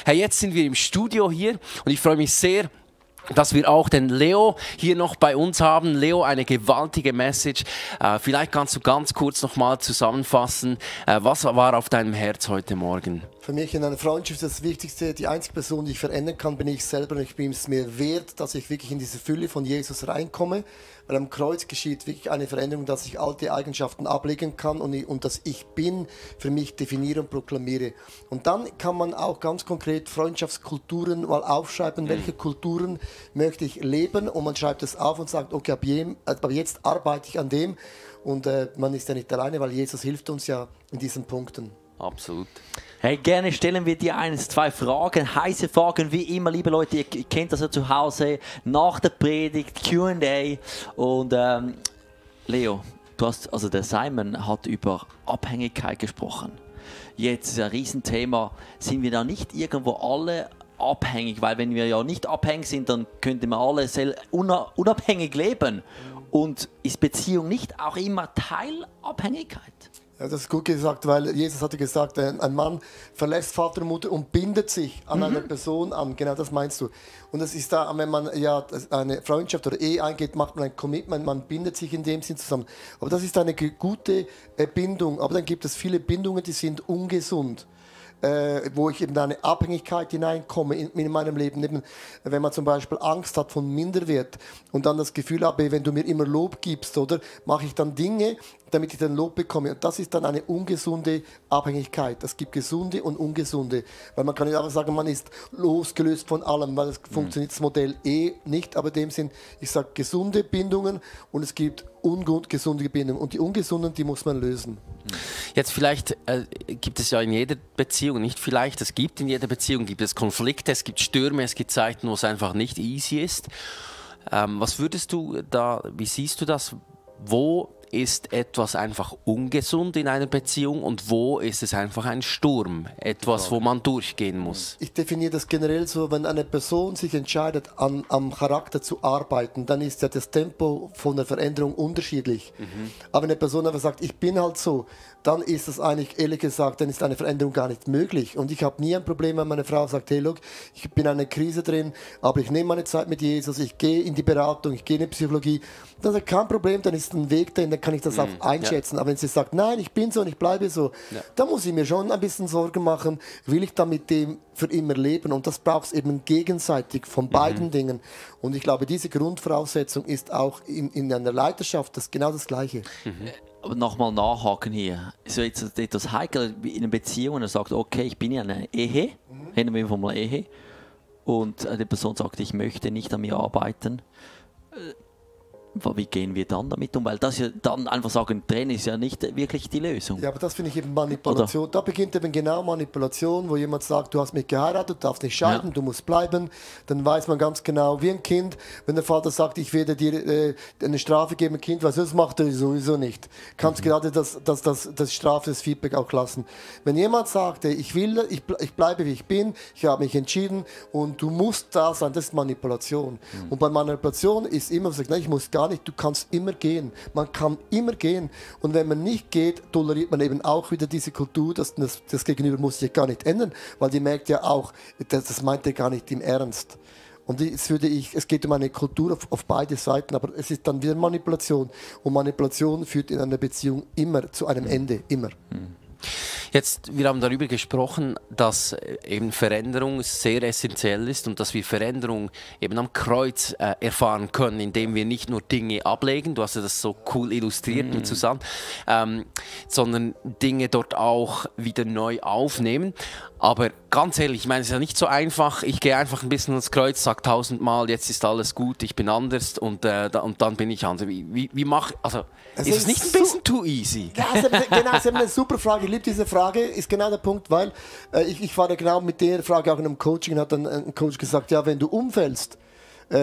Hey, jetzt sind wir im Studio hier und ich freue mich sehr, dass wir auch den Leo hier noch bei uns haben. Leo, eine gewaltige Message. Vielleicht kannst du ganz kurz noch mal zusammenfassen, was war auf deinem Herz heute Morgen? Für mich in einer Freundschaft ist das Wichtigste, die einzige Person, die ich verändern kann, bin ich selber. Und ich bin es mir wert, dass ich wirklich in diese Fülle von Jesus reinkomme. Weil am Kreuz geschieht wirklich eine Veränderung, dass ich alte Eigenschaften ablegen kann und das Ich Bin für mich definiere und proklamiere. Und dann kann man auch ganz konkret Freundschaftskulturen mal aufschreiben, welche Kulturen möchte ich leben, und man schreibt es auf und sagt, okay, ab jetzt arbeite ich an dem, und man ist ja nicht alleine, weil Jesus hilft uns ja in diesen Punkten. Absolut. Hey, gerne stellen wir dir 1, 2 Fragen, heiße Fragen, wie immer, liebe Leute, ihr kennt das ja zu Hause, nach der Predigt, Q&A. Und Leo, der Simon hat über Abhängigkeit gesprochen. Jetzt ist ein Riesenthema, sind wir da nicht irgendwo alle abhängig? Weil wenn wir ja nicht abhängig sind, dann könnten wir alle unabhängig leben. Und ist Beziehung nicht auch immer Teilabhängigkeit? Ja, das ist gut gesagt, weil Jesus hatte gesagt, ein Mann verlässt Vater und Mutter und bindet sich an eine Person an. Genau, das meinst du. Und es ist da, wenn man ja eine Freundschaft oder Ehe eingeht, macht man ein Commitment, man bindet sich in dem Sinn zusammen. Aber das ist eine gute Bindung. Aber dann gibt es viele Bindungen, die sind ungesund. Wo ich in eine Abhängigkeit hineinkomme in meinem Leben. Eben, wenn man zum Beispiel Angst hat von Minderwert und dann das Gefühl habe, wenn du mir immer Lob gibst, oder mache ich dann Dinge, damit ich dann Lob bekomme. Und das ist dann eine ungesunde Abhängigkeit. Es gibt gesunde und ungesunde. Weil man kann nicht einfach sagen, man ist losgelöst von allem, weil das funktioniert das Modell nicht. Aber in dem Sinn, ich sage gesunde Bindungen und es gibt ungesunde Bindungen. Und die ungesunden, die muss man lösen. Jetzt vielleicht gibt es ja in jeder Beziehung, nicht vielleicht, es gibt in jeder Beziehung, gibt es Konflikte, es gibt Stürme, es gibt Zeiten, wo es einfach nicht easy ist. Was würdest du da, wie siehst du das? Wo ist etwas einfach ungesund in einer Beziehung und wo ist es einfach ein Sturm, etwas, wo man durchgehen muss? Ich definiere das generell so, wenn eine Person sich entscheidet, am Charakter zu arbeiten, dann ist ja das Tempo von der Veränderung unterschiedlich. Aber wenn eine Person einfach sagt, ich bin halt so, dann ist das eigentlich, ehrlich gesagt, dann ist eine Veränderung gar nicht möglich. Und ich habe nie ein Problem, wenn meine Frau sagt, hey, look, ich bin in einer Krise drin, aber ich nehme meine Zeit mit Jesus, ich gehe in die Beratung, ich gehe in die Psychologie. Dann ist kein Problem, dann ist ein Weg dahin, dann kann ich das auch einschätzen. Ja. Aber wenn sie sagt, nein, ich bin so und ich bleibe so, dann muss ich mir schon ein bisschen Sorgen machen, will ich dann mit dem für immer leben? Und das braucht es eben gegenseitig von beiden Dingen. Und ich glaube, diese Grundvoraussetzung ist auch in einer Leiterschaft genau das Gleiche. Aber nochmal nachhaken hier. So jetzt etwas heikel in einer Beziehung, und er sagt, okay, ich bin in einer Ehe, reden wir von einer Ehe, und die Person sagt, ich möchte nicht an mir arbeiten. Wie gehen wir dann damit um? Weil das ja dann einfach sagen, trennen ist ja nicht wirklich die Lösung. Ja, aber das finde ich eben Manipulation. Oder? Da beginnt eben genau Manipulation, wo jemand sagt, du hast mich geheiratet, du darfst nicht scheiden, du musst bleiben. Dann weiß man ganz genau, wie ein Kind, wenn der Vater sagt, ich werde dir eine Strafe geben, Kind, was das macht er sowieso nicht. Kannst gerade das Strafe, das Feedback auch lassen. Wenn jemand sagt, ich bleibe wie ich bin, ich habe mich entschieden und du musst da sein, das ist Manipulation. Und bei Manipulation ist immer gesagt, nein, ich muss gar nicht, du kannst immer gehen. Man kann immer gehen. Und wenn man nicht geht, toleriert man eben auch wieder diese Kultur, dass das Gegenüber muss sich gar nicht ändern, weil die merkt ja auch, das meint er gar nicht im Ernst. Und es geht um eine Kultur auf beide Seiten, aber es ist dann wieder Manipulation. Und Manipulation führt in einer Beziehung immer zu einem Ende, immer. Jetzt, wir haben darüber gesprochen, dass eben Veränderung sehr essentiell ist und dass wir Veränderung eben am Kreuz erfahren können, indem wir nicht nur Dinge ablegen, du hast ja das so cool illustriert mit Susanne, sondern Dinge dort auch wieder neu aufnehmen. Aber ganz ehrlich, ich meine, es ist ja nicht so einfach. Ich gehe einfach ein bisschen ans Kreuz, sage 1000-mal, jetzt ist alles gut, ich bin anders und dann bin ich anders. Wie mache ich? Also ist es nicht ein bisschen too easy? Ja, genau, das ist eine super Frage. Ich liebe diese Frage, ist genau der Punkt, weil ich war ja genau mit der Frage auch in einem Coaching, hat dann ein Coach gesagt, ja, wenn du umfällst,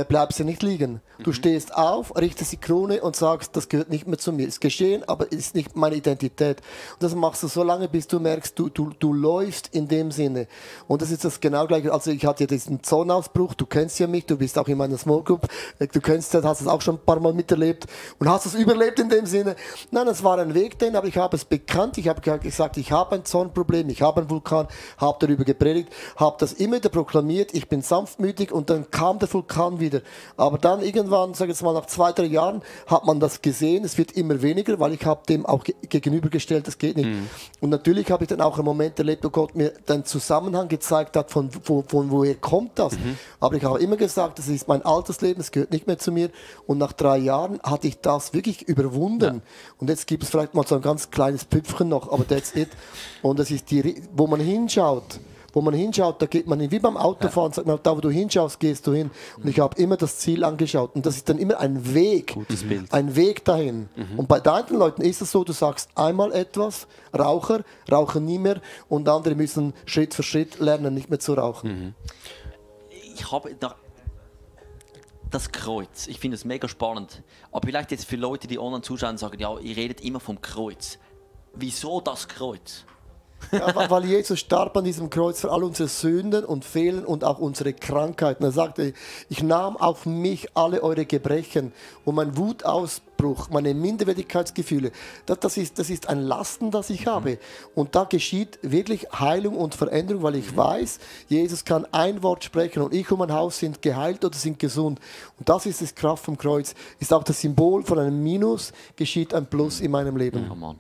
bleibst du nicht liegen. Du stehst auf, richtest die Krone und sagst, das gehört nicht mehr zu mir. Ist geschehen, aber ist nicht meine Identität. Und das machst du so lange, bis du merkst, du läufst in dem Sinne. Und das ist das genau gleiche. Also ich hatte ja diesen Zornausbruch, du kennst ja mich, du bist auch in meiner Small Group, du kennst das, hast es auch schon ein paar Mal miterlebt und hast es überlebt in dem Sinne. Nein, es war ein Weg dahin, aber ich habe es bekannt, ich habe gesagt, ich habe ein Zornproblem, ich habe einen Vulkan, habe darüber gepredigt, habe das immer wieder proklamiert, ich bin sanftmütig und dann kam der Vulkan wieder. Aber dann irgendwann, sag ich jetzt mal nach 2, 3 Jahren, hat man das gesehen, es wird immer weniger, weil ich habe dem auch gegenübergestellt, das geht nicht. Und natürlich habe ich dann auch einen Moment erlebt, wo Gott mir den Zusammenhang gezeigt hat, von woher kommt das. Aber ich habe immer gesagt, das ist mein altes Leben, es gehört nicht mehr zu mir. Und nach 3 Jahren hatte ich das wirklich überwunden. Ja. Und jetzt gibt es vielleicht mal so ein ganz kleines Püpfchen noch, aber that's it. Und das ist wo man hinschaut, da geht man hin, wie beim Autofahren, sagt man, da wo du hinschaust, gehst du hin. Und ich habe immer das Ziel angeschaut. Und das ist dann immer ein Weg, ein Weg dahin. Und bei deinen Leuten ist es so, du sagst einmal etwas, Raucher rauchen nie mehr und andere müssen Schritt für Schritt lernen, nicht mehr zu rauchen. Ich habe das Kreuz, ich finde es mega spannend. Aber vielleicht jetzt für Leute, die online zuschauen und sagen, ja, ihr redet immer vom Kreuz. Wieso das Kreuz? Ja, weil Jesus starb an diesem Kreuz für all unsere Sünden und Fehlen und auch unsere Krankheiten. Er sagte, ich nahm auf mich alle eure Gebrechen und mein Wutausbruch, meine Minderwertigkeitsgefühle, das ist ein Lasten, das ich habe. Und da geschieht wirklich Heilung und Veränderung, weil ich weiß, Jesus kann ein Wort sprechen und ich und mein Haus sind geheilt oder sind gesund. Und das ist die Kraft vom Kreuz. Ist auch das Symbol von einem Minus, geschieht ein Plus in meinem Leben. Oh Mann.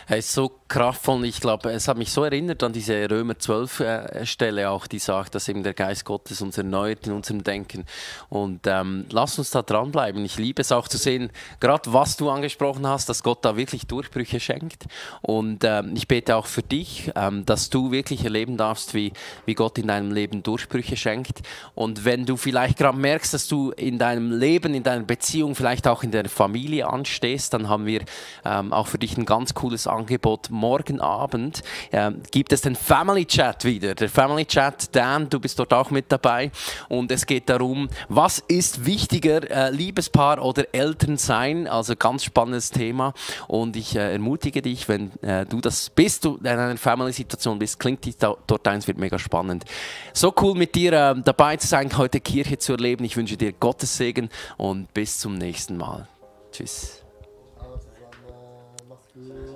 Er ist so kraftvoll und ich glaube, es hat mich so erinnert an diese Römer 12 Stelle auch, die sagt, dass eben der Geist Gottes uns erneuert in unserem Denken. Und lass uns da dranbleiben. Ich liebe es auch zu sehen, gerade was du angesprochen hast, dass Gott da wirklich Durchbrüche schenkt. Und ich bete auch für dich, dass du wirklich erleben darfst, wie Gott in deinem Leben Durchbrüche schenkt. Und wenn du vielleicht gerade merkst, dass du in deinem Leben, in deiner Beziehung, vielleicht auch in der Familie anstehst, dann haben wir auch für dich ein ganz cooles Angebot. Morgen Abend gibt es den Family Chat wieder. Der Family Chat, Dan, du bist dort auch mit dabei. Und es geht darum, was ist wichtiger, Liebespaar oder Elternsein? Also ganz spannendes Thema. Und ich ermutige dich, wenn du das bist, du in einer Family-Situation bist, klingt dich dort ein, es wird mega spannend. So cool mit dir dabei zu sein, heute Kirche zu erleben. Ich wünsche dir Gottes Segen und bis zum nächsten Mal. Tschüss. Mach's gut.